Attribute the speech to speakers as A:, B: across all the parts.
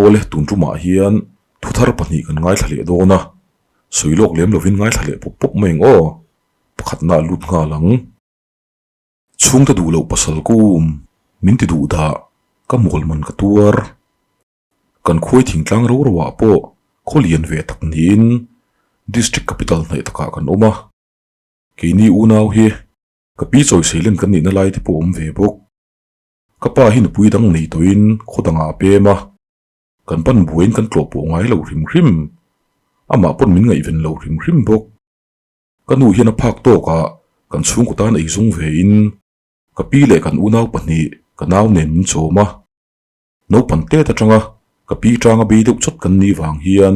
A: Awle, tun tumah hian thuthar pahnih kan ngaithla leh dawn a, sawi lawk lem lovin ngaithla leh pawp pawp mai ang aw. Pakhatna a lut nghal ang. Chhungte duh loh pasal kum min ti duh dah, ka mual man ka tuar. Kan khuai thingtlang ro ro ah pawh khaw lian ve tak niin District Capital hnaih takah kan awm a. Keini unau hi ka pi chawiseilen kan nihna lai te pawh awm ve bawk. Ka pa hi nupui dang nei tawhin khaw dangah a pem a, kan pan buaiin kan tlawh pawh ngai lo hrim hrim. Amah pawn min ngaihven lo hrim hrim bawk. Ka nu hian a phak tawkah kan chhungkaw tan eizawng vein ka pi leh kan unau pahnih ka nau nen min chawm a. Naupang tet atanga ka pi tanga bei deuh chawt kan nih vang hian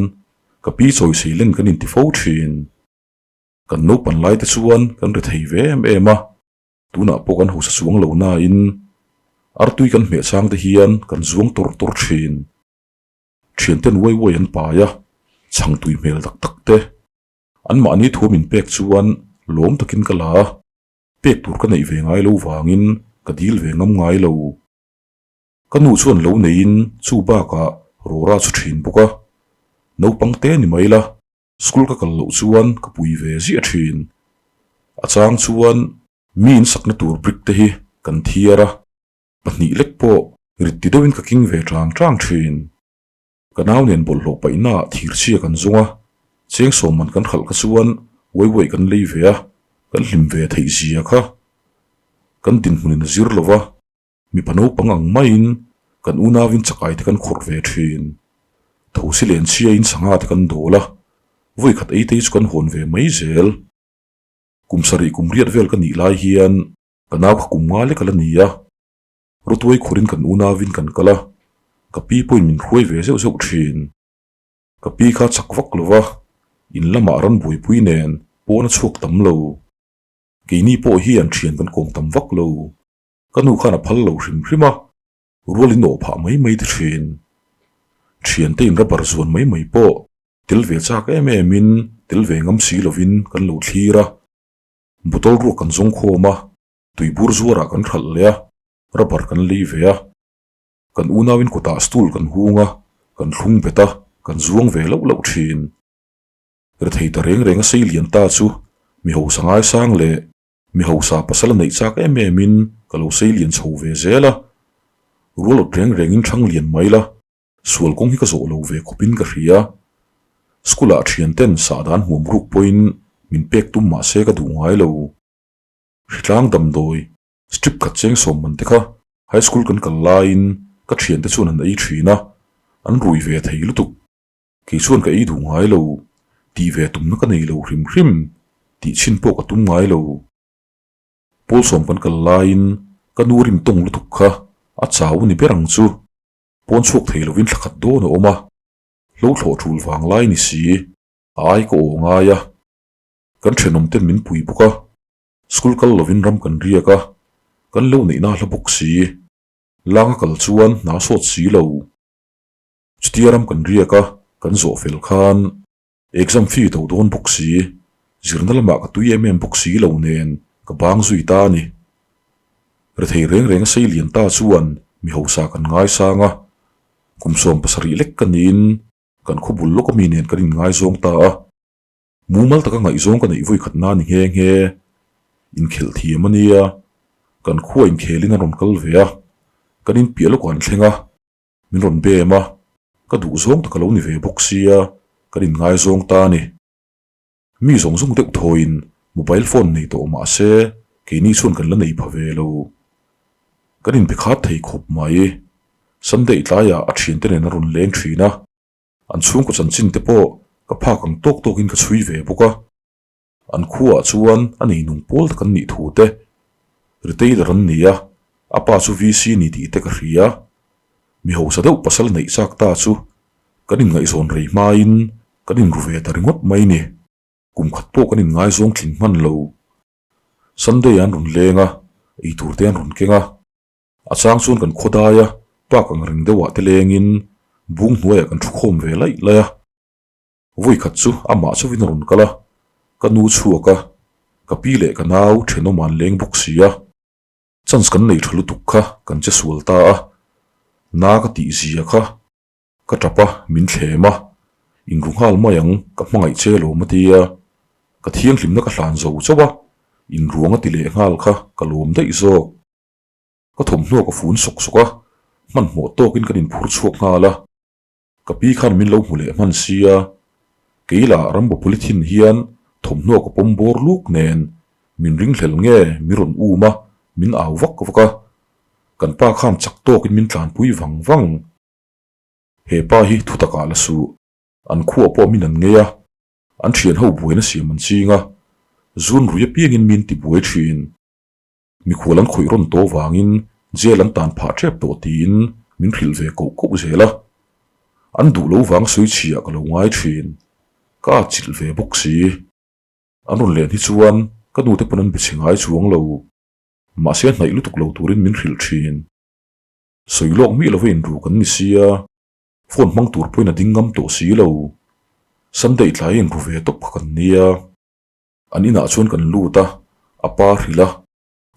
A: ka pi chawisei len kan inti fo thin. Kan naupan lai te chuan kan ri thei ve em em a, tunah pawh kan hausa chuang lo nain artui kan hmeh chang te hian kan zuang tawr tawr thin. Thianten uai uai an pai a, chhang tui hmel tak tak te anmahni thu min pek chuan lawm takin ka la a, pek tur ka neih ve ngai lo vangin ka dil ve ngam ngai lo. Ka nu chuan lo neiin chu bakah rawra chu thin bawk a, naupang te ni mai la, school ka kal loh chuan ka pui ve ziah thin. A chang chuan mi in sakna tur brick te hi kan thiar a, pahnih lek pawh rit ti deuhin ka king ve tang tang thin. Ka nau nen bawlhhlawh paihnaah thirchhia kan zawng a, cheng sawmman kan hralh kha chuan uai uai kan lei ve a, kan hlim ve theih zia kha kan dinhmunin a zir lo va. Mipa naupang ang maiin kan unauin chakai te kan khawrh ve thin. Thosi len chhiain sangha te kan dawl a, vawi khat ei te chu kan hawn ve mai zel. Kum sarih kum riat vel ka nih lai hian ka nau kha kum nga lek a la ni a, rawtuai khawrin kan unauin kan kal a, ka pi pawhin min hruai ve zeuh zeuh thin. Ka pi kha chak vak lo va, in lamah ran buaipui nen pawn a chhuak tam lo. Keini pawh hian thian kan kawm tam vak lo. Ka nu khan a phal lo hrim hrim a, rual in awh phah mai mai ti thin. Thiante in rubber zuan mai mai pawh tel ve chak em em in tel ve ngam si lovin kan lo thlir a. Bottle ruak kan zawng khawm a, tuibur zuarah kan hralh leh a, rubber kan lei ve a. Kan unauin kutah stool kan hung a, kan thlung bet a, kan zuang ve loh loh thin. Rethei ta reng reng a sei lian ta chu mi hausa ngaisang leh Mi hausa pasal a neih chak em em in ka lo sei lian chho ve zel a, rual awt reng reng in thang lian mai la, sual kawng hi ka zawh lo ve khawp in ka hria. School ah thian ten sah dan hmuam ruk pawh in min pek tum mah se ka duh ngai lo. Hritlang damdawi, strip khat cheng sawm man te kha high school kan kal lai in ka thian te chuan an ei thin a, an rui ve thei lutuk. Kei chuan ka ei duh ngai lo, tih ve tumna ka nei lo hrim hrim tih chhin pawh ka tum ngai lo. Pawlsawm kan kal laiin ka nu rim tawng lutuk kha a chau ni ber ang chu, pawn chhuak thei lovin thla khat dawn a awm a, hlo thlawh tul vang lai ni si, a ai ka aw ngai a, kan thenawm ten min pui bawk a, school kal lovin ram kan riak a, kan lo neihna hla bawk si, langa kal chuan hna sawt si lo. Chutia ram kan riak a, kan zawh fel khan exam fee do dawn bawk si, zirna lamah ka tui em em bawk si lo nen ka bang zui ta a ni. Rethei reng reng a sei lian ta chuan mi hausa kan ngaisang a, kum 70 lek ka niin kan khaw bul lawk ami nen kan inngaizawng ta a, mumal taka ngaihzawng ka neih vawi khat na ni nghe nghe. Inkhelh thiam a nia, kan khua inkhelin a rawn kal ve a, kan inpiah lawkah an thleng a. Min rawn bem a, ka duh zawng tak a lo ni ve bawk sia, kan inngaizawng ta a ni. Mi zawng zawng deuh thawiin mobile phone nei tawh mah se keini chuan kan la nei pha ve lo. Kan inbe khat thei khawp mai. Sunday tlaiah a thiante nen a rawn leng thin a, an chhungkaw chanchin te pawh ka phak ang tawk tawkin ka chhui ve bawk a. An khuaah chuan a nei nung pawl tak an nih thu te, retailer an ni a, a pa chu VC ni tih te ka hria. Mi hausa deuh pasal neih chak ta chu kan inngaihzawn rei hmain kan inru ve ta ringawt mai ni. Kum khat pawh kan inngaizawng tling hman lo. Sunday an rawn leng a, eitur te an rawn keng a. A chang chuan kan khaw dai a, park ang reng deuhah te lengin bung hnuaiah kan thu khawm ve laih laih a. Vawi khat chu amah chauhin a rawn kal a, ka nu chhuak a, ka pi leh ka nau thenawm an leng bawk si a, chance kan nei tha lutuk kha kan che sual ta a, na ka tih zia kha. Ka tap a, min thlem a, inru nghal mai ang, ka hmangaih che lawm a ti a. Ka thianghlimna ka hlan zo chauh a, inruang a ti leh nghal kha ka lawm daih zawk. Ka thawmhnaw ka fun sawk sawk a, hmanhmawh tawkin kan inphur chhuak nghal a. Ka pi khan min lo hmu leh hman sia, kei lah rambo polythene hian thawmhnaw ka pawm bawr luk nen min ringhlel nge mi rawn um a, min au vak vak a. Kan pa khan chak tawkin min tlanpui vang vang. He pa hi thutak ah la suh, an khuah pawh min an ngei a, an thian ho buaina siam an ching a, zun rui apiangin min ti buai thin. Mikhual an khawih rawn tawh vangin jail an tan phah tep tawh tiin min hrilh ve koh koh zel a. An duh lo vang sawi chhiah ka lo ngai thin. Ka atchilh ve bawk si. An rawn len hi chuan ka nute pawn an be chhe ngai chuang lo. Mahse hnaih lutuk lo turin min hrilh thin. Sawi lawk miah lova inru kan ni sia, phone hmang tur pawhin a ding ngam tawh si lo. Sunday tlai a inru ve tawp kha kan nia. An inah chuan kan lut a, a pa hrilh a,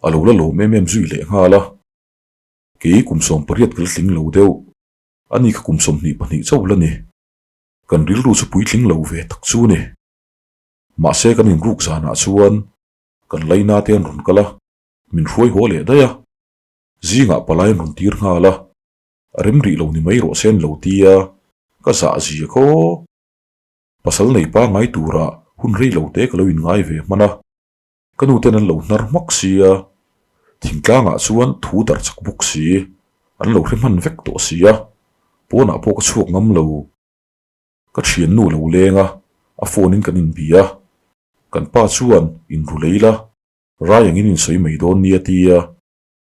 A: a lo la lawm em em zui leh nghal a. Kei kum 18 ka la tling lo deuh, ani kha kum 22 chauh la ni. Kan rilru chu puitling lo ve tak chu ni. Mahse kan inruk zanah chuan kan laina te an rawn kal a, min hruai haw leh daih a. Zingah palai an rawn tir nghal a, a rem rih lo ni mai rawh se an lo ti a, ka zah zia khaw. Pasal nei pangngai tura hun rei lo te ka lo inngai ve hman a, ka nu ten an lo hnar hmak sia, thingtlangah chuan thu darh chak bawk si, an lo hre hman vek tawh sia, pawnah pawh ka chhuak ngam lo. Ka thiannu lo leng a, a phone in kan inbia a, kan pa chuan inru lei la, rai angin insawi mai dawn nia tia,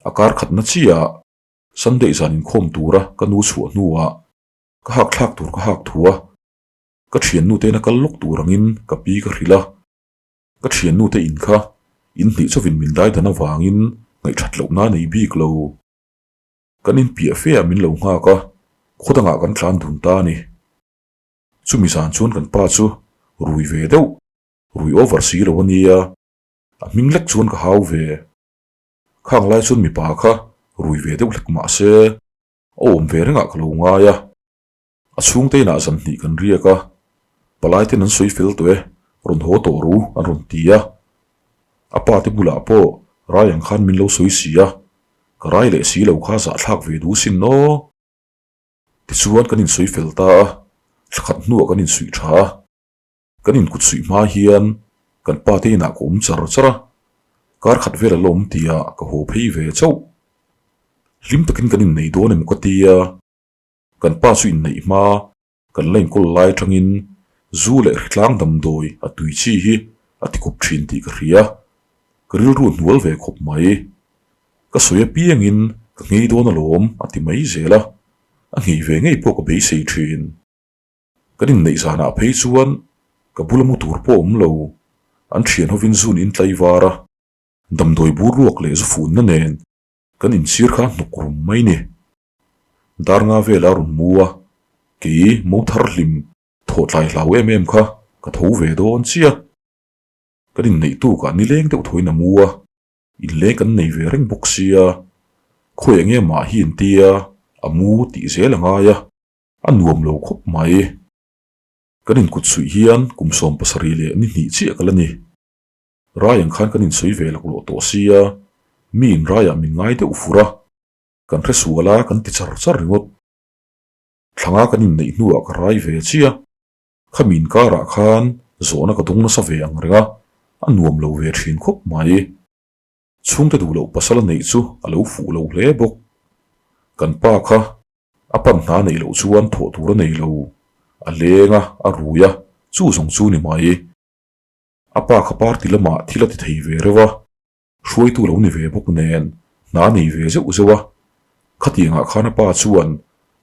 A: a kar khatna chiah ah Sunday zan inkhawm tura ka nu chhuah hnuah ka hak thlak tur ka hak thu a, Ka thiannu te na kal lawk tur angin ka pi ka hrilh a, ka thiannu te in kha in hnih chauhin min dai dan avangin ngaihthat loh na nei bik lo. Kan in piah fe ah min lo nghak a, khaw dangah kan tlan dun ta a ni. Chumi zan chuan kan pa chu rui ve deuh, rui over si lo a nia, a hming lek chuan ka hau ve. Khang lai chuan mipa kha rui ve deuh hlek mah se, a awm ve rengah ka lo ngai a. A chhungte inah zan hnih kan riak a, palai ten an sawi fel tawh e, rawn haw tawh ru an rawn ti a. A pa te bulah pawh rai ang khan min lo sawi si a, ka rai leh si lo kha zahthlak ve duh sin aw. Tichuan kan insawi fel ta a, thla khat hnuah kan insuih tha a. Kan inkut suih hma hian kan pa te inah ka awm char char a, kar khat vel a la awm tihah ka haw phei ve chauh. Hlim takin kan innei dawn emaw ka ti a. Kan pa chu inneih hma kan la inkawl lai atangin zu leh hritlang damdawi a tui chi hi a ti kawp thin tih ka hria. Ka rilru hnual ve khawp mai. Ka sawi apiangin ka nghei dawn alawm a ti mai zel a, a nghei ve ngei pawh ka beisei thin. Kan inneih zanah phei chuan ka bula mu tur pawh awm lo, an thian hovin zun in tlaivar a, damdawi bur ruak leh zu funna nen kan inchhir kha hnuk rum mai ni. Dar nga vela rawn mu a, kei mo thar hlim thawh tlai hlau em em kha ka tho ve dawn chiah. Kan inneih tukah nileng deuh thawiin a mu a, inleng kan nei ve reng bawk sia, khawi eng emah hi an tia a mu tih zel a ngai a, a nuam lo khawp mai. Kan inkut suih hian kum 70 leh ni hnih chiah ka la ni. Rai ang khan kan insawi ve laklawh tawh sia, mi inraiah min ngai deuh fur a. Kan hre sual a, kan ti char char ringawt. Thlanga kan inneih hnuah ka rai ve chiah. Khami inkarah khan zawhna ka dawng nasa ve ang reng a, a nuam lo ve thin khawp mai. Chhungte duh loh pasal a neih chu a lo fuh lo hle bawk. Kan pa kha a pan hna neih loh chuan thawh tur a nei lo. A leng a, a rui a, chu zawng chu ni mai. A pa kha party lamah thil a ti thei ve reuh a. Hruaitu lo ni ve bawk nen hna nei ve zeuh zeuh a, khatiangah khan a pa chuan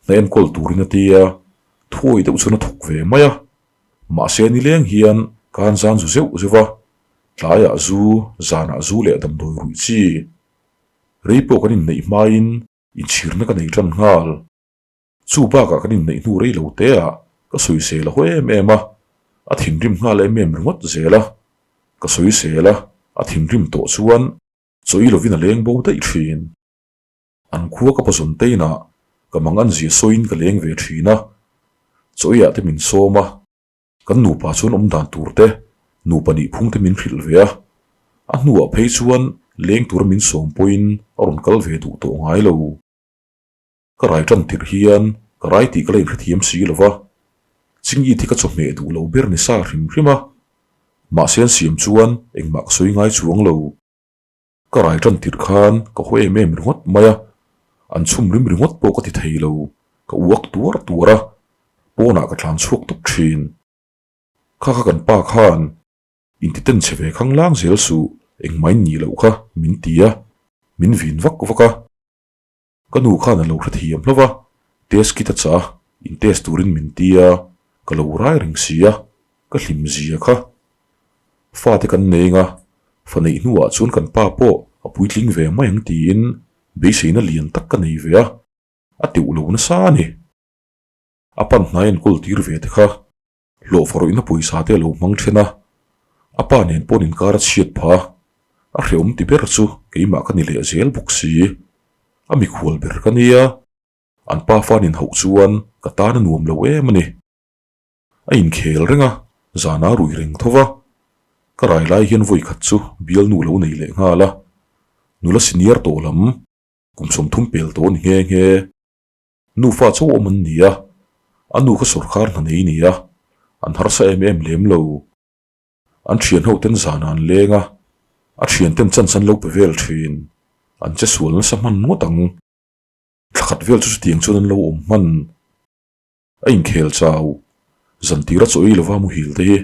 A: hna enkawl turin a ti a, thuawi deuh chuan a thawk ve mai a. Mahse nileng hian kan zan zu zeuh zeuh a, tlaiah zu, zanah zu leh damdawi ruih chi. Rei pawh kan inneih hmain inchhirna ka nei tan nghal. Chu bakah kan inneih hnu rei lo teah ka sawisel a haw em em a, a thinrim nghal em em ringawt zel a. Ka sawisel a, a thinrim tawh chuan chawi lovin a leng bo daih thin. An khua ka pazawn teinah ka mang an zia sawiin ka leng ve thin a. Chaw eiah te min sawm a, kan nupa chuan awm dan tur te, nupa nih phung te min hrilh ve a. A hnuah phei chuan leng tura min sawm pawhin a rawn kal ve duh tawh ngai lo. Ka rai tan tirh hian ka rai tih ka la inhrethiam si lo va, Chingyi thi ka chawhmeh duh lo ber ni sa hrim hrim a, mahse an siam chuan engmah ka sawi ngai chuang lo. Ka rai tan tirh khan ka haw em em ringawt mai a, an chhum rim ringawt pawh ka ti thei lo, ka uak tuar tuar a, pawnah ka tlan chhuak tawp thin. Kha kha kan pa khan intiten che ve khang lang zel suh, engmah in nih loh kha min ti a, min vin vak vak a. Ka nu khan a lo hrethiam hlauh a, test kit a chah a, in test turin min ti a, ka lo rai reng si a, ka hlim zia kha. Fate kan neng a, fa neih hnuah chuan kan pa pawh a puitling ve mai ang tiin beiseina lian tak ka nei ve a, a teuh lo nasa a ni. A pan hnai an kawl tir ve te kha hlawhfa rawihna pawisa te a lo hmang then a, a pa nen paw'n inkar a chhiat phah a, a hrehawm ti ber chu keimah ka ni leh zel bawk si. A mikhual ber ka nia, an pa fan inhauh chuan ka tan a nuam lo em a ni. A inkhel reng a, zana rui reng tho va, ka rai lai hian vawi khat chu bialnu lo nei leh nghal a, nula senior tawh lam kum 30 pel tawh a ni nghe nghe. Nufa chaw awm an ni a, a nu kha sawrkar hna nei ni a, an harsa em em lem lo. An thian ho ten zan an leng a, a thian ten chance an lo pe vel thin, an che sual nasa hman ngawt ang. Thla khat vel chu chutiang chuan an lo awm hman. A inkhel chau, zan tira chaw ei lova muhil te hi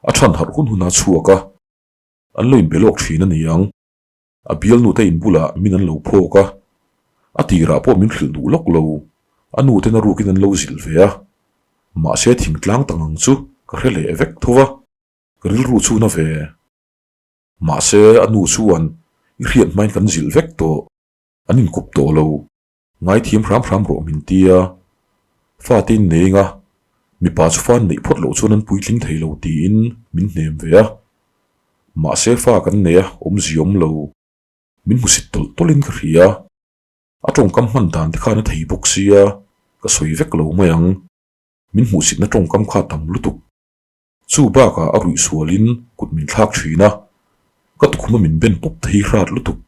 A: a than harh hun hun a chhuak a, an lo inbe lawk thin a ni ang. A bialnu te in bulah min an lo phawk a, a tirah pawh min hrilh duh lawk lo, a nu ten a rukin an lo zilh ve a, mahse thingtlang tang ang chu ka hre leh vek tho va, ka rilru chu na ve. Mahse a nu chuan i hriat hmain kan zilh vek tawh, an inkawp tawh lo, ngaithiam hram hram rawh min ti a, fate in nei anga mipa chu fa an neih phawt loh chuan an puitling thei lo tiin min hnem ve a, mahse fa kan nei a awmzia awm lo, min hmusit tawlh tawlhin ka hria, a tawngkam hman dan te khan a thei bawk sia ka sawi vek lo mai ang, min hmuhsitna tawngkam kha tam lutuk, chu bakah a ruih sualin kut min thlak thin a, ka tukhuma min ben pawp thei hrat lutuk.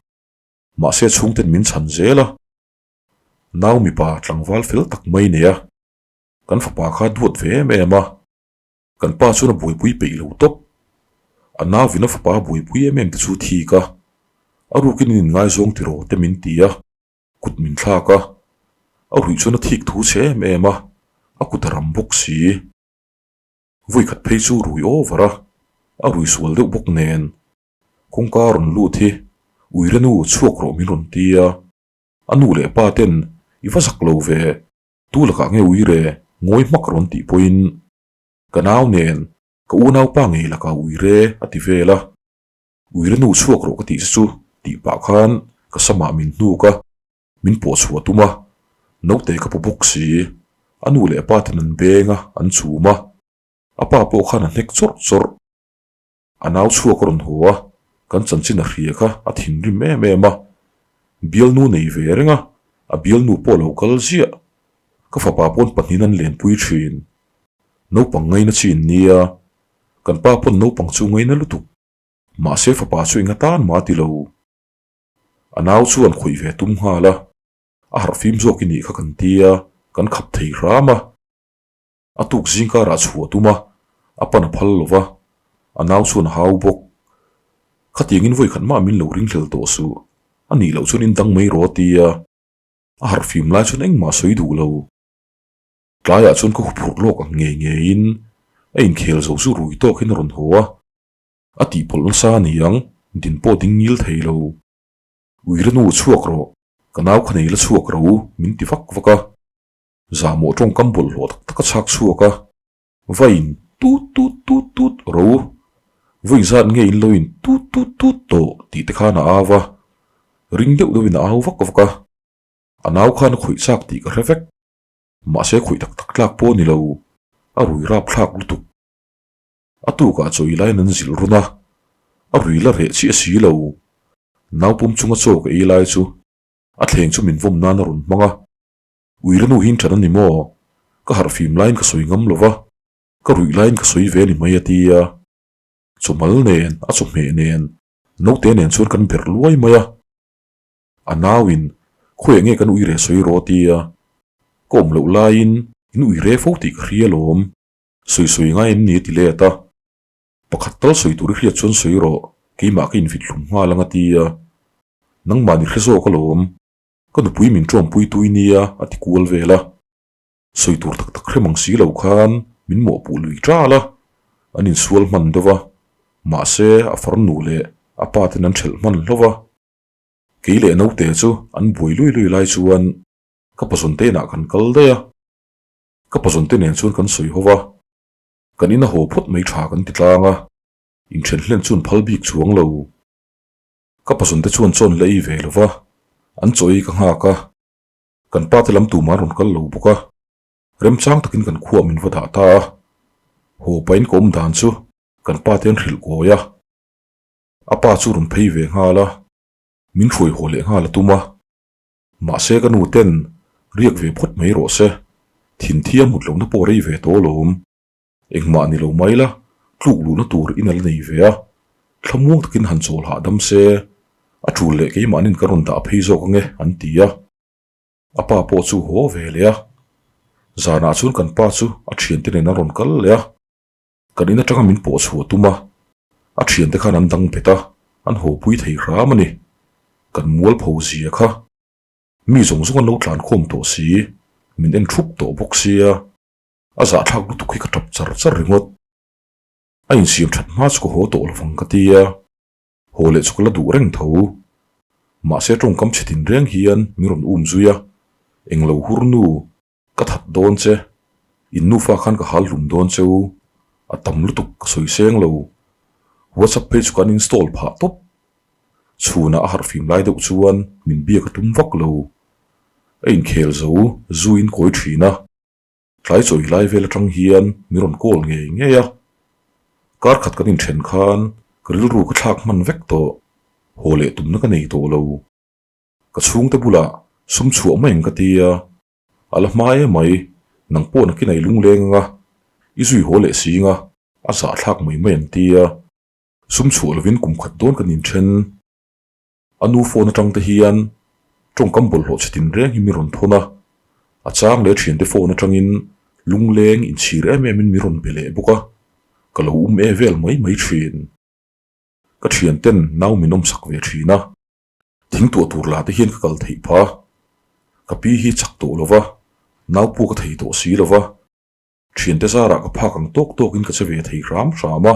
A: Mahse chhungten min chhan zel a, nau mipa tlangval fel tak mai nei a, kan fapa kha duat ve em em a, kan pa chuan a buaipui peih lo tawp. A nauvin a fapa buaipui em em te chu thik a, a rukin in inngaizawng tiraw te min ti a, kut min thlak a, a ruih chuan a thik thu chhe em em a, a kut a ram bawk si. Vawikhat phei chu rui over a, a rui sual deuh bawk nen. Kawngka rawn lut hi Uire nu chhuak rawh min rawn ti a, a nu leh pa ten i va zak lo ve, tu lakah nge Uire ngawi hmak rawn tih pawhin ka nau nen ka unaupa ngei lakah Uire a ti vel a, Uire nu chhuak rawh ka tih che chu tih pah khan ka samah min hnuk a, min pawh chhuah tum a, naute ka paw bawk si, a nu leh pa ten an beng a, an chum a, a pa pawh khan a hnek chawrh chawrh. A nau chhuak a rawn haw a, kan chanchin a hria kha a thinrim em em a, bialnu nei ve reng a, a bialnu pawh a lo kal ziah. Ka fapa pawn pahnihin an lenpui thin. Naupang ngaina chi in nia, kan pa pawn naupang chu ngaina lutuk. Mahse fapa chu enga tan mah a ti lo. A nau chuan khawih ve tum nghal a, a harhfim zawk i nih kha kan tia, kan khap thei hram a. A tuk zing karah chhuah tum a, a pan a phal lo va, a nau chuan a hau bawk. Khatiangin vawi khat mah min lo ringhlel tawh suh, a nih loh chuan in dang mai rawh a ti a, a harh fim lai chuan engmah sawi duh lo. Tlaiah chuan ka huphurh lawk ang ngei ngeiin a inkhel zo chu rui tawkin a rawn haw a, a tihpawlh nasa a ni ang, din pawh ding ngil thei lo. Uire nu chhuak rawh, ka nau kha nei la chhuak ro min ti vak vak a. Zahmawh tawngkam bawlhhlawh tak tak a chhak chhuak a, vain tut tut tut tut ro, vawi zat nge in lo in tut tut tut tawh tih te khan a au va, ring deuh deuhin a au vak vak a, a nau khan a khawih chak tih ka hre vek, mahse khawih tak tak tlak pawh a ni lo, a rui rap thlak lutuk. A tukah chaw i laiin an zilh run a, a rui la reh chiah si lo, nau pum chunga chaw ka ei lai chu a thleng chu min vawm nan a rawn hmang a. Uire nu hi in that a ni maw? Ka harh fim laiin ka sawi ngam lo va, ka ruih laiin ka sawi ve ni mai a ti a. Chawmal nen, a chawhmeh nen, naute nen chuan kan berh luai mai a. A nauin, Khawiah nge kan uire sawi rawh a ti a. Ka awm loh laiin in uire fo tih ka hria alawm, sawi sawi ngai em ni a ti let a. Pakhat tal sawi tur i hriat chuan sawi rawh, keimah ka invit hlum nghal ang a ti a. Nangmah ni hre zawk alawm, ka nupui min ṭawmpui tui nia a ti kual vel a. Sawi tur tak tak hre mang si lo khan min mawhpuh lui ṭal a, an insual hman deuh a, mahse a farnu leh a pa ten an ṭhelh hman hlauh a. Kei leh naute chu an buai lui lui lai chuan ka pazawnte inah kan kal daih a, ka pazawnte nen chuan kan sawi ho va, kan in a haw phawt mai ṭha kan ti tlang a, inṭhen hlen chuan phal bik chuang lo. Ka pazawnte chuan chawn la ei ve lo va, an chaw ei ka nghak a. Kan pa te lam tumah an rawn kal lo bawk a, remchang takin kan khuah min va dah ta a. Haw pahin ka awm dan chu kan pa te an hrilh kawi a, a pa chu rawn phei ve nghal a, min hruai haw leh nghal a tum a. Mahse ka nu ten riak ve phawt mai rawh se, thinthia mut lohna pawh rei ve tawh alawm. Engmah ni lo mai la, tluk luhna tur in a la nei ve a, thlamuang takin han chawl hahdam se, a tul leh keimahnin ka rawn dah phei zawk ange an ti a. A pa pawh chu haw ve leh a, zanah chuan kan pa chu a thiante nen an rawn kal leh a, kan in atanga min pawh chhuah tum a, a thiante khan an dang bet a, an haw pui thei hram a ni, kan mualpho zia kha. Mi zawng zawng an lo tlankhawm tawh si, min en thup tawh bawk sia. A zahthlak lutuk hi ka tap char char ringawt. A insiam that hma chu ka haw tawh lovang ka ti a, haw leh chu ka la duh reng tho. Mahse tawngkam chhe tin reng hian min rawn um zui a, Englo hur nu, ka that dawn che, in nufa khan ka hal hlum dawn cheu, a tam lutuk ka sawi seng lo. WhatsApp phei chu kan install phah tawp. Chhunah a harhfim lai deuh chuan min biak a tum vak lo. A inkhel zo zuiin kawi thin a. Tlai chawi lai vel atang hian min rawn call ngei ngei a, kar khat kan inthen khan ka rilru ka thlak hman vek tawh, haw leh tumna ka nei tawh lo. Ka chhungte bulah sum chhuah mai ang ka ti a, a la hma em mai, nang pawh nakin a i lungleng anga, i zui haw leh sing a, a zahthlak mai mai an ti a, sum chhuah lovin kum khat dawn kan inthen. A nu phone atang te hian tawngkam bawlhhlawh chhe tin reng hi mi rawn thawn a, a chang leh thiante phone atangin lungleng inchhir em em in mi rawn be leh bawk a, ka lo um e vel mai mai thin. Ka thianten nau min awmsak ve thin a, thing tuah tur lah te hian ka kal theih phah a, ka pi hi chak tawh lo va, nau pawh ka thei tawh si lo va, thiante zarah ka phak ang tawk tawkin ka che ve thei hram hram a.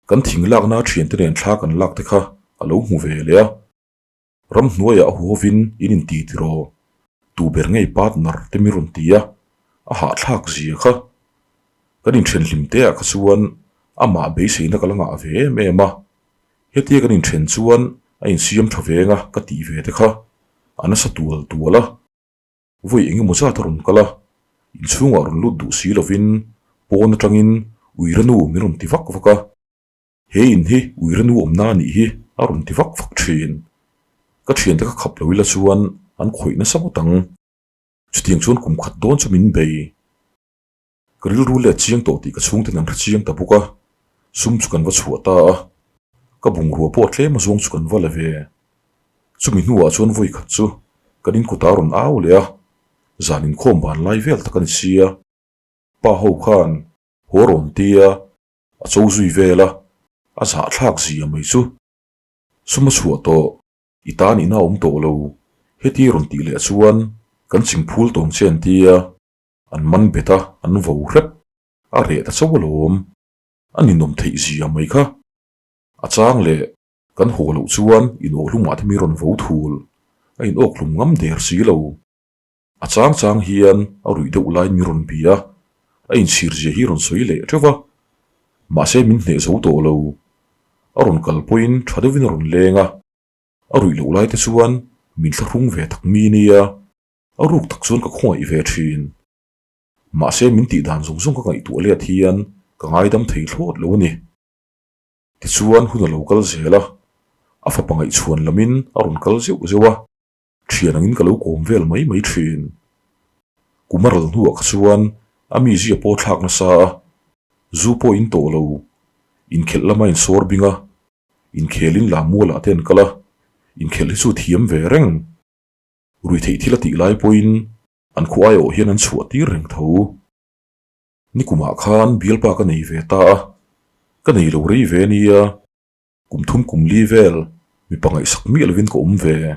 A: Kan thing lakna thiante nen thla kan lak te kha a lo hmu ve leh a, ramhnuaiah a huhovin in inti tiraw, tu ber ngei partner te mi rawn ti a, a hahthlak zia kha. Kan inthen hlim te ah kha chuan amah beiseina ka la ngah ve em em a, hetia kan inthen chuan a insiam tha veng a ka tih ve te kha a nasa tual tual a. Vawi eng emaw zat a rawn kal a, inchhungah rawn lut duh si lovin pawn atangin Uiranu min rawn ti vak vak a, he in hi Uiranu awmna a nih hi a rawn ti vak vak thin. Ka thiante ka khap lo ila chuan an khawih nasa ngawt ang. Chutiang chuan kum khat dawn chu min bei. Ka rilru let chiang tawh tih ka chhungten an hre chiang ta bawk a, sum chu kan va chhuah ta a, ka bungrua pawh tlem a zawng chu kan va la ve. Chumi hnuah chuan vawi khat chu kan inkawt a rawn au leh a, zan inkhawm ban lai vel tak a ni sia. Pa ho khan haw rawn tia a cho zui vel a, a zahthlak zia mai chu. Sum a chhuah tawh, i ta nihna a awm tawh lo, heti rawn tih leh chuan kan chingphul tawng che an tia. An man bet a, an vo hrep. A reh ta chauh alawm. A ninawm theih zia mai kha. A chang leh kan haw loh chuan inawkhlumah te mi rawn vo thul. A inawkhlum ngam der si lo. A chang chang hian a ruih deuh laiin mi rawn bia a, a inchhir zia hi rawn sawi leh teuh va. Mahse min hneh zo tawh lo. A rawn kal pawhin tha deuhin a rawn leng a. A ruih loh lai te chuan min thlahrung ve tak mi nia. A ruk tak chuan ka khawngaih ve thin. Mahse min tih dan zawng zawng ka ngaihtuah let hian ka ngaidam thei thlawt lo a ni. Tichuan hun a lo kal zel a, a fapa ngaihchhuan lamin a rawn kal zeuh zeuh a, thian angin ka lo kawm vel mai mai thin. Kum a ral hnuah kha chuan a mizia pawh thlak nasa a, zu pawh in tawh lo. Inkhelh lama insawr bing a, inkhelin lammualah te an kal a, inkhelh hi chu thiam ve reng. Ruitheih thil a tih lai pawhin an khu aiawh hian an chhuah tir reng tho. Nikumah khan bialpa ka nei ve ta a, ka nei lo rei ve nia. Kum thum kum li vel mipa ngaihsak miah lovin ka awm ve.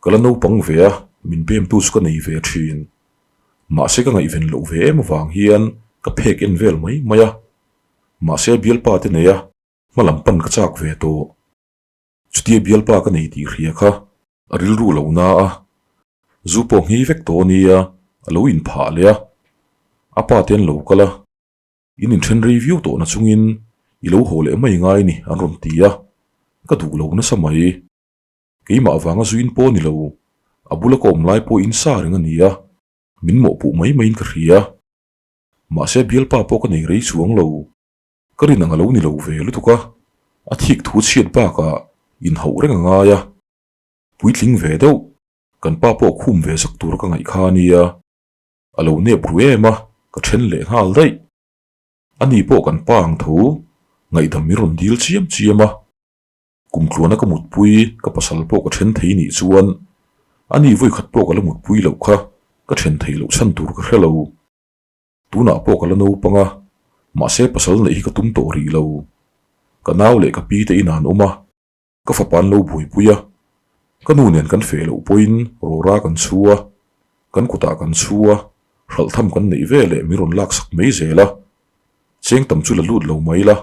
A: Ka la naupang ve a, min bemtu chu ka nei ve thin. Mahse ka ngaihven loh ve em avang hian ka phek en vel mai mai a. Mahse bialpa te nei a, hma lam pan ka chak ve tawh. Chutia bialpa ka nei tih hria kha a rilru lo na a, zu pawh nghi vek tawh nia a lo inphah leh a. A pa te an lo kal a. In inthen rei viau tawh na chungin i lo haw leh mai ngai ni an rawn ti a, ka duh lo nasa mai. Keimah avanga zuin pawh ni lo, a bula ka awm lai pawh in sa reng a ni a, min mawhpuh mai maiin ka hria. Mahse bialpa pawh ka nei rei chuang lo, ka rin ang a lo ni lo ve lutuk a, a thik thu chhiat bakah inhauh reng a ngai a. Puitling ve deuh, kan pa pawh khum ve zak tur ka ngaih kha a nia. A lo nep ru em a, ka then leh nghal daih. Ani pawh kan pa ang tho, ngaihdam min rawn dil chiam chiam a. Kum tluana ka mutpui, ka pasal pawh ka then thei nih chuan ani vawikhat pawh ka la mutpui loh kha ka then thei loh chhan tur ka hre lo. Tunah pawh ka la naupang a, mahse pasal neih hi ka tum tawh rih lo. Ka nau leh ka pi te inah an awm a, Ka fapa an lo buaipui a, ka nu nen kan feh loh pawhin rawra kan chhu a, kan kutah kan chhu a, hralh tham kan neih ve leh min rawn laksak mai zel a. Cheng tam chu la lut lo mai la,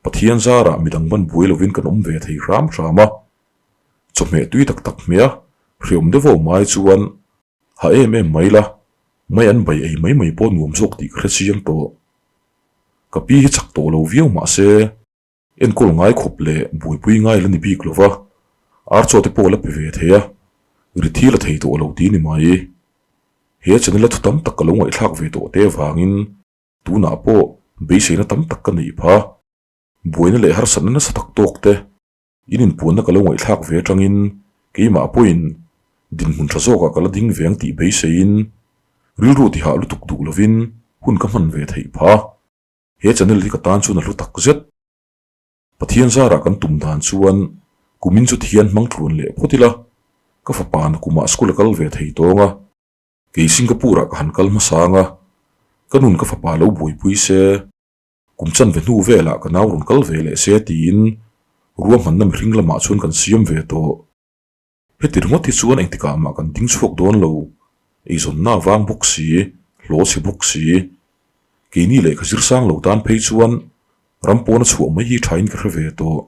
A: Pathian zarah midang ban buai lovin kan awm ve thei hram hram a. Chawhmeh tui tak tak hmeh a, hreawm deuh aw mai chuan ha em em mai la, mai an bai ei mai mai pawh nuam zawk tih ka hre chiang tawh. Ka pi hi chak tawh lo viau mahse, Enkawl ngai khawp leh buaipui ngai la ni bik lo va, ar chaw te pawh la pe ve thei a, ri thi la thei tawh lo ti ni mai. He channel a thu tam tak ka lo ngaihthlak ve tawh te avangin tunah pawh beiseina tam tak ka neih pha. Buaina leh harsatna nasa tak tawk te in inpuanna ka lo ngaihthlak ve atangin keimah pawhin dinhmun tha zawkah ka la ding ve ang tih beiseiin rilru tihah lutuk duh lovin hun ka hman ve theih pha. He channel hi ka tan chuan a hlu tak zet. Pathian zarah kan tum dan chuan kumin chu thian hmang tluan leh phawt ila, ka fapa na kumah school a kal ve thei tawng a, kei Singapore ah ka han kal hmasa ang a, ka nun ka fapa lo buaipui se, kum chanve hnu velah ka nau rawn kal ve leh se tiin ruahmanna mihring lamah chuan kan siam ve tawh. Heti ringawt hi chuan engtikah mah kan ding chhuak dawn lo, eizawnna a vang bawk si, hlaw chhe bawk si. Keini lehkha zir sang lo tan phei chuan ram pawna chhuah mai hi thain ka hre ve tawh.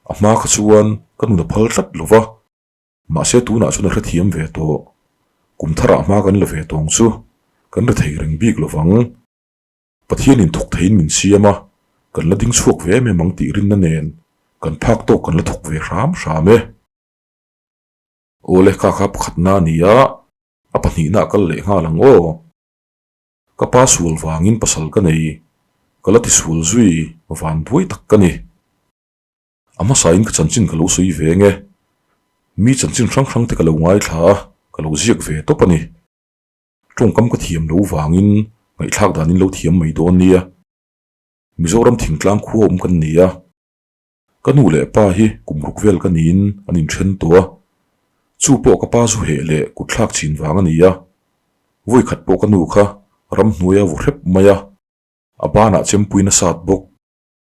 A: A hma kha chuan ka nun a phal tlat lo va, mahse tunah chuan a hrethiam ve tawh. Kum tharah hma kan la ve tawng chu kan ri thei reng bik lo vang. Pathianin thawk theiin min siam a, kan la ding chhuak ve em em ang tih rinna nen kan phak tawk kan la thawk ve hram hram e. Aw le kha kha pakhatna a ni a, a pahnihna a kal leh nghal ang aw. Ka pa sual vangin pasal ka nei, ka la tisual zui van buai tak ka ni. A hmasain ka chanchin ka lo sawi ve nge, mi chanchin hrang hrang te ka lo ngaithla a, ka lo ziak ve tawp a ni. Tawngkam ka thiam lo vangin ngaihthlak danin lo thiam mai dawn nia. Mizoram thingtlang khua awm kan ni a. Ka nu leh pa hi kum ruk vel ka niin an inthen tawh a. Chu pawh ka pa zu heh leh kutthlak chin vang a ni a. Vawikhat pawh ka nu kha ramhnuai a vaw hrep mai a. A banah chempuina sat bawk.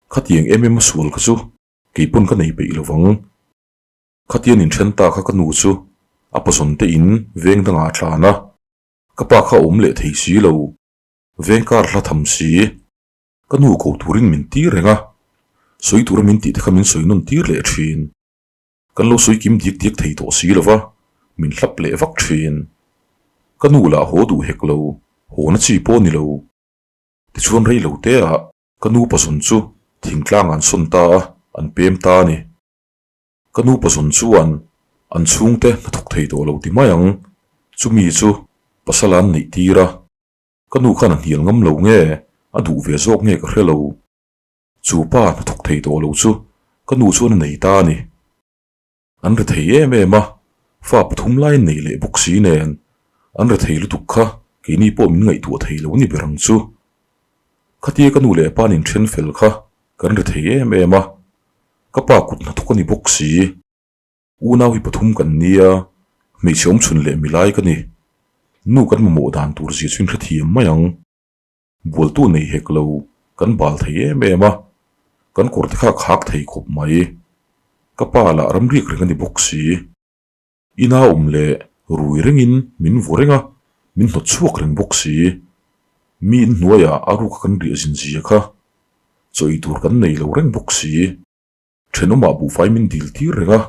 A: Khatiang em em a sual kha chu keipawn ka nei peih lovang. Khatian inthen ta kha ka nu chu a pazawn te in veng dangah a tlan a, ka pa kha a awm leh thei si lo, veng kar hla tham si. Ka nu ko turin min tir reng a, sawi tura min tih te kha min sawi nawn tir leh thin. Kan lo sawi kim diak diak thei tawh si lo va, min hlap leh vak thin. Ka nu lah haw duh hek lo, haw na chi pawh ni lo. Tichuan rei lo te ah ka nu pazawn chu thingtlang ah an sawn ta a, an pem ta a ni. Ka nu pazawn chuan an chhungte hnathawk thei tawh lo ti mai ang, chumi chu pasal an neih tir a, ka nu khan a hnial ngam lo nge, a duh ve zawk nge ka hre lo. Chu pa hnathawk thei tawh lo chu ka nu chuan a nei ta a ni. An ri thei em em a, fa pathum lai nei leh bawk si nen, an ri thei lutuk kha Keini pawh min ngaihtuah thei lo ni ber ang chu. Khatia ka nu leh pa nin then fel kha kan ri thei em em a, ka pa kut hnathawk a ni bawk si. Unau hi pathum kan nia, hmeichhe awm chhun leh milai ka ni. Nu kan mamawh dan tur zia chu in hrethiam mai ang. Bualtu nei hek lo, kan bal thei em em a, kan kawr te kha a khak thei khawp mai. Ka pa lah ramriak reng a ni bawk si. Ina awm leh rui rengin min vu reng a, min hnawt chhuak reng bawk si. Mi inhnuaiah a ruka kan riah zin zia kha chaw ei tur kan nei lo reng bawk si. Thenawmah buhfai min dil tir reng a,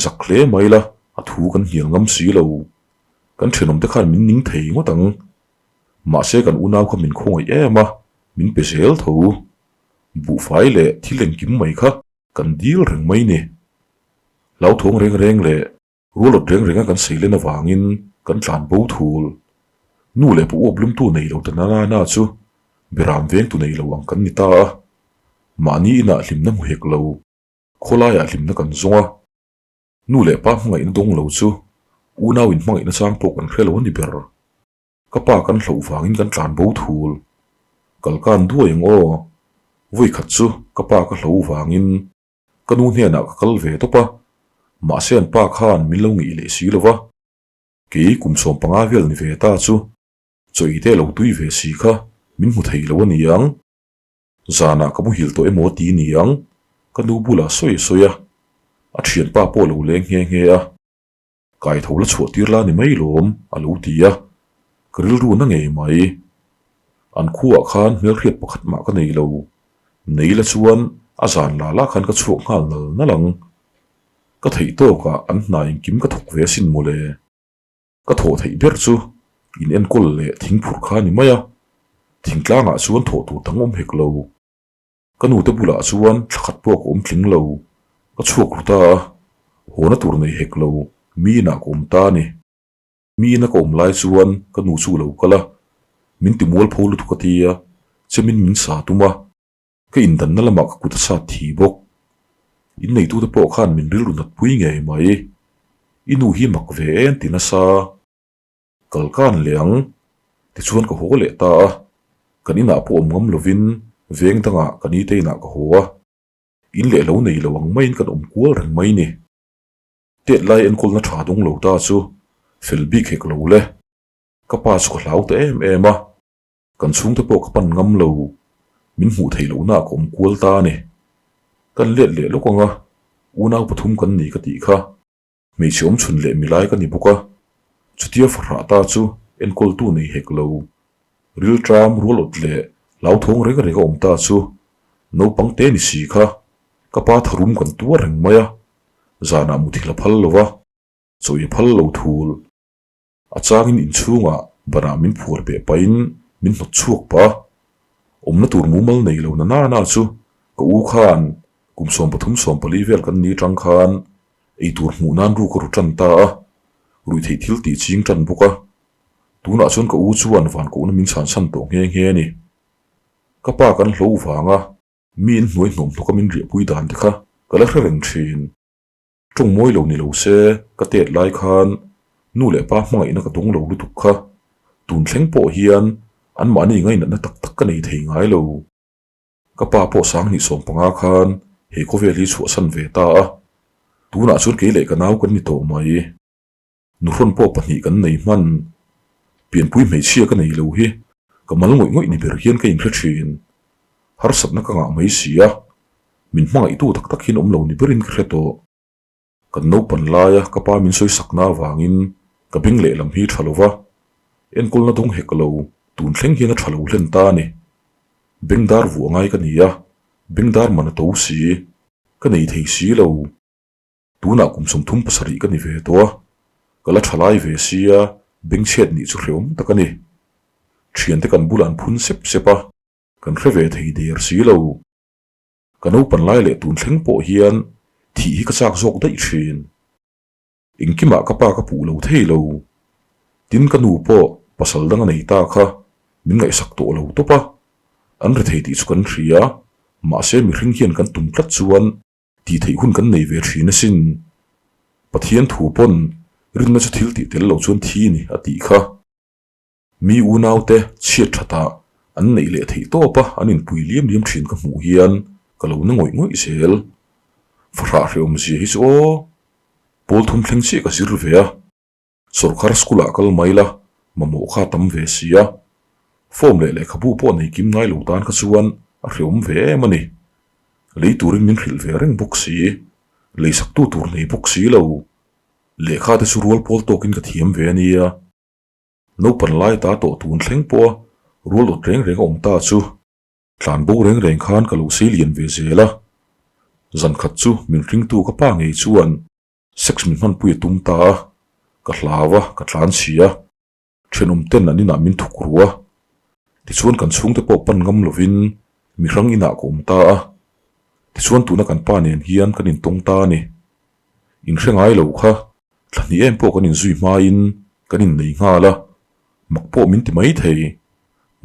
A: zak hle mai la a thu kan hnial ngam si lo. Kan thenawmte khan min ning thei ngawt ang. Mahse kan unau kha min khawngaih em a, min pe zel tho. Buhfai leh thil engkim mai kha Kan dil reng mai ni. Hlauthawng reng reng leh rualawt reng renga kan seilen avangin kan tlan bo thul. Nu leh pu uap lumtu nei lo ta na na na chu beram vengtu nei lo ang kan ni ta a. Mahni inah hlimna hmu hek lo, khawlaiah hlimna kan zawng a. Nu leh pa hmangaihna dawng lo chu unau in hmangaihna chang pawh kan hre lo a ni ber. Ka pa kan hloh vangin kan tlan bo thul. Kal kan duai ang aw. Vawi khat chu ka pa ka hlo vangin ka nu hnenah ka kal ve tawp a, mahse an pa khan min lo ngih leh si lo va. Kei kum 15 vel ni ve ta chu chaw ite lo tui ve si kha min hmu thei lo a ni ang. Zanah ka muhil tawh emaw ti ni ang, ka nu bulah sawi sawi a, a thianpa pawh lo leng nghe nghe a. Kai tho la chhuah tir la ni mai lawm, a lo ti a. Ka rilru na ngei mai. An khuaah khan hmelhriat pakhat mah ka nei lo. Nei la chuan a zan la la khan ka chhuak nghal nal nal ang. Ka theih tawkah an hna engkim ka thawk ve asin mawle. Ka thawh theih ber chu in enkawl leh thingphurh kha ni mai a. Thingtlangah chuan thawh tur dang awm hek lo. Ka nute bulah chuan thla khat pawh ka awm tling lo, ka chhuak ru ta a, hawna tur nei hek lo, mi inah ka awm ta a ni. Mi ina ka awm lai chuan ka nu chu lo kal a, min ti mualpho lutuk a ti a, chemin min sa tum a, ka indanna lamah ka kut a sat thi bawk. Inneitute pawh khan min rilru natpui ngei mai, i nu hi mak ve en ti nasa. Kal kan leh ang, tichuan ka haw leh ta a, kan inah pawh awm ngam lovin veng dangah ka nite inah ka haw a, in leh lo nei lo ang maiin kan awm kual reng mai ni. Tet lai enkawlna tha dawng lo ta chu fel bik hek lo le, ka pa chu ka hlau ta em em a, kan chhungte pawh ka pan ngam lo, min hmuh theih lohna ah ka awm kual ta a ni. Kan let leh lawk ang a, unau pathum kan ni ka tih kha. Hmeichhe awm chhun leh milai ka ni bawk a, chutia fahrah ta chu enkawltu nei hek lo. Rilṭam, rualawt leh hlauthawng reng reng a awm ta chu naupang te ni si kha ka pa tharum kan tuar reng mai a, zanah muthilh a phal lo va, chawi a phal lo thul. A changin inchhungah banah min phuar beh pahin min hnawt chhuak pah a, awmna tur mumal nei lo na na na chu ka u khan kum 13 14 vel kan ni tang khan ei tur hmuh nan ruk a ru tan ta a, ruihtheih thil tih ching tan bawk a, tunah chuan ka u chuan van kohna min chhan chhan tawh nghe nghe a ni. Ka pa kan hlo vanga mi in hnuai hnawm hnawka min riahpui dan te kha ka la hre reng thin. Tawng mawi lo ni lo se ka tet lai khan nu leh pa hmangaihna ka dawng lo lutuk kha tun thleng pawh hian anmahni ngainatna tak tak ka nei thei ngai lo. Ka pa pawh sanghnih 15 khan he khawvel hi chhuahsan ve ta a, tunah chuan kei leh ka nau kan ni tawh mai. Nuhrawn pawh pahnih kan nei hman. Pianpui hmeichhia ka nei lo hi ka mal ngawih ngawih ni ber hian ka inhre thin. Harsatna ka ngah mai si a, min hmangaihtu tak tak hian awm lo ni berin ka hre tawh. Kan naupan laia ka pa min sawi sakna avangin ka beng lehlam hi tha lo va, enkawlna dawng hek lo tun thleng hian a tha lo hlen ta a ni. Bengdar vuah ngai ka ni a, bengdar man a to si, ka nei thei si lo. Tunah kum 37 ka ni ve tawh a, ka la tha lai ve sia bengchhiat nih chu hreawm tak a ni. Thiante kan bulah an phun sep sep a, kan hre ve thei der si lo. Ka naupan lai leh tun thleng pawh hian thih hi ka chak zawk daih thin. Engkimah ka pa ka puh lo thei lo. Tin ka nu pawh pasal dang a nei ta kha min ngaihsak tawh lo tawp a. An ri thei tih chu kan hria, mahse mihring hian kan tum tlat chuan tih theih hun kan nei ve thin asin. Pathian thu pawn rinna chu thil tih tel lo chuan thi ni a tih kha. Mi unaute chhiat thatah an neih leh theih tawp a an inpui liam liam thin ka hmuh hian ka lo na ngawih ngawih zel. Fahrah hrehawm zia hi chu aw. Pawl thum thleng chiah ka zir ve a. Sorkar school ah kal mai la, mamawh kha tam ve si a. Form leh lehkhabu pawh nei kim ngai lo tan kha chuan a hrehawm ve em a ni. Lei turin min hrilh ve reng bawk si, leisaktu tur nei bawk si lo. Lehkha te chu rual pawl tawkin ka thiam ve a nia. Naupan lai ta tawh tun thleng pawha rual awt reng reng a awm ta chu tlan bo reng reng khan ka lo sei lian ve zel a. Zan khat chu min hringtu ka pa ngei chuan Sex min hmanpui a tum ta a, ka hlau a, ka tlan chhi a, thenawm ten an inah min thuk ru a. Tichuan kan chhungte pawh pan ngam lovin mi hrang inah ka awm ta a. Tichuan tuna kan pa nen hian kan intawng ta a ni. Inhre ngai lo kha, thla hnih em pawh kan inzui hmain kan innei nghal a, mak pawh min ti mai thei.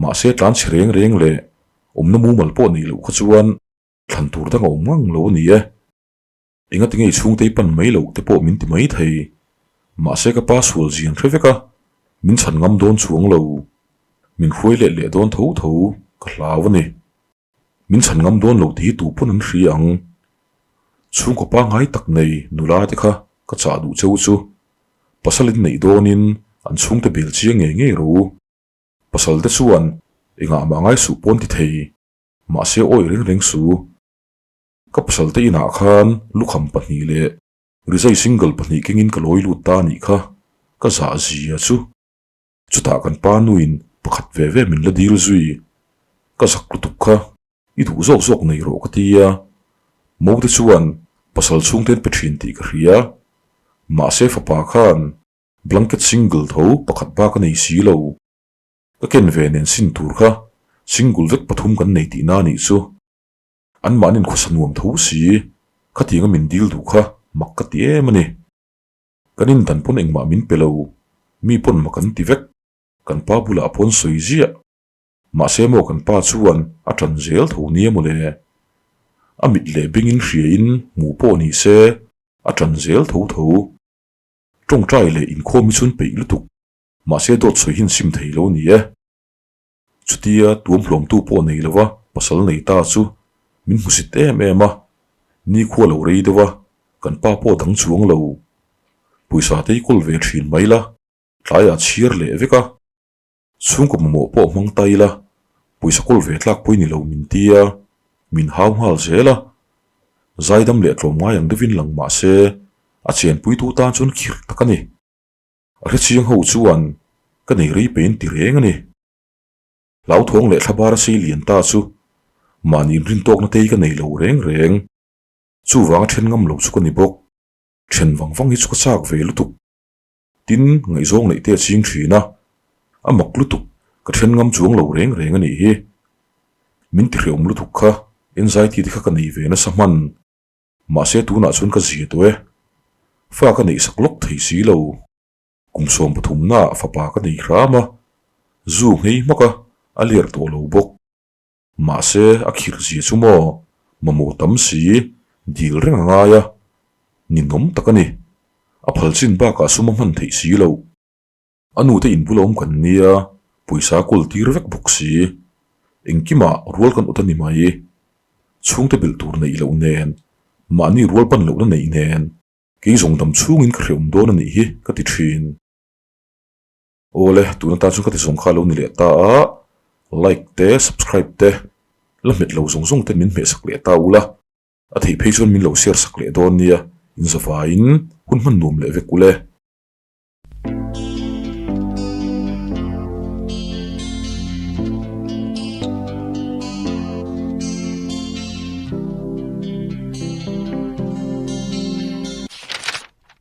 A: Mahse tlan chhi reng reng leh awmna mumal pawh neih loh kha chuan thlan tur dang a awm ngang lo a ni e. Engati nge i chhungte i pan mai loh te pawh min ti mai thei. Mahse ka pa sual zian hre vek a, min chhan ngam dawn chuang lo. Min hruai let leh dawn tho tho ka hlau a ni. Min chhan ngam dawn lo tih hi tu pawn an hria ang. Chhungkaw pangngai tak nei nula te kha ka chah duh cheu chu. Pasal in neih dawnin an chhungte bel chiang ngei ngei ro. Pasal te chuan engah mah ngai suh pawn ti thei. Mahse awi reng reng su. Ka pasal te inah khan lukham pahnih leh rizai single pahnih kengin ka lawi lut ta anih kha, ka zah zia chu. Chutah kan pa nuin pakhat ve ve min la dil zui, ka zak lutuk kha i duh zawk zawk nei rawh ka ti a, Mo te chuan pasal chhungte an pe thin tih ka hria, mahse fapa khan blanket single tho pakhat bak a nei si lo, ka ken ve nen sin tur kha single vek pathum kan nei tihna anih chu. An mahnin khawsa nuam tho si, khatianga min dil duh kha mak ka ti em a ni. Kan indan pawn engmah min pe lo, mi pawn mak an ti vek, kan pa bulah pawn sawi ziah. Mahse maw kan pa chuan a ṭan zel tho nia mawle. A mit leh bengin hriain hmu pawh ni se, a ṭan zel tho tho. Ṭawngṭai leh inkhawm hi chuan peih lutuk, mahse dawt sawi hi an sim thei lo ni e. Chutia tuam hlawmtu pawh nei lova pasal nei ta chu min hmusit em em a, nikhua lo rei deuh a, kan pa pawh dang chuang lo. Pawisa te i kawl ve thin mai la, tlaiah chhiar leh vek a, chhungkaw mamawh pawh hmang ta ila, pawisa kawl ve tlak pawh i ni lo min ti a, min hau nghal zel a. Zaidam leh tlawm ngai ang deuhin lang mah se, a chenpuitu tan chuan khirh tak a ni. A hrechiang ho chuan ka nei rei pein ti reng a ni. Hlauthawng leh thlabar a sei lian ta chu mahni inrin tawkna te hi ka nei lo reng reng. Chuvanga then ngam lo chu ka ni bawk. Then vang vang hi chu ka chak ve lutuk. Tin, ngaihzawng neih te a ching thin a, a mak lutuk ka then ngam chuang lo reng reng a nih hi. Min ti hreawm lutuk kha anxiety te kha ka nei ve nasa hman. Mahse tunah chuan ka zia tawh e. Fa ka neih sak lawk thei si lo. Kum 13 naah fapa ka nei hram a, zu nghei hmak a, a ler tawh lo bawk. Mahse a khirh zia chu maw, mamawh tam si, dil reng a ngai a, ninawm tak a ni. A phal chin bakah sum a hman theih si loh. A nute inbul a awm kan nia, pawisa a kawl tir vek bawk si. Engkimah rual kan awt a ni mai. Chhungte belh tur neih loh nen, mahni rual pan lohna neih nen, kei zawng dam chhungin ka hrehawm dawn a nih hi ka ti thin. Awle, tun atan chuan ka ti zawng kha a lo ni leh ta a, like te, subscribe te, la hmet lo zawng zawng ten min hmehsak leh ta ula, a theih phei chuan min lo share sak leh dawn nia, inzavaiin hun hman nuam leh vek ule.